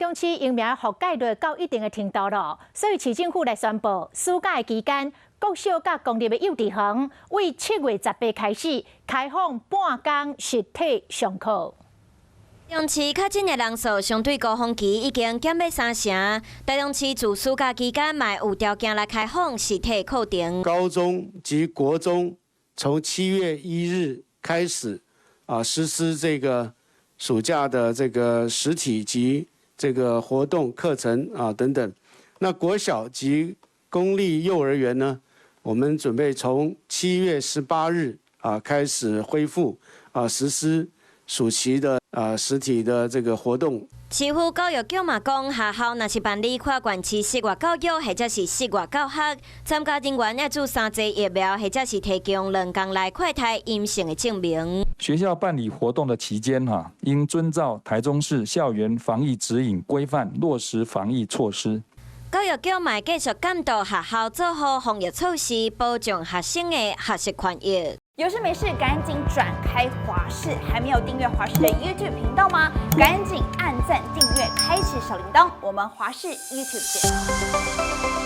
中市疫苗覆蓋率到一定的程度了，所以市政府來宣布，暑假的期間，國小佮公立的幼稚園，對7月18開始開放半工實體上課。台中市確診的人數相對高峰期已經減欲三成。台中市自暑假期間嘛有條件來開放實體課程。高中及國中從7月1日開始實施這個暑假的這個實體及這個活動課程等等。那國小及公立幼兒園呢，我們準備從7月18日開始恢復實施暑期的實體的這個活動。市府教育局嘛講，學校若是辦理跨縣市室外教育或者是室外教學，參加人員愛注三劑疫苗，或者是提供2工內快篩陰性的證明。學校辦理活動的期間，應遵照台中市校園防疫指引規範，落實防疫措施。教育局嘛繼續監督學校做好防疫措施，保障學生的學習權益。有事沒事趕緊轉開華視，還沒有訂閱華視的 YouTube 頻道嗎？趕緊按讚訂閱，開啟小鈴鐺。我們華視 YouTube 見。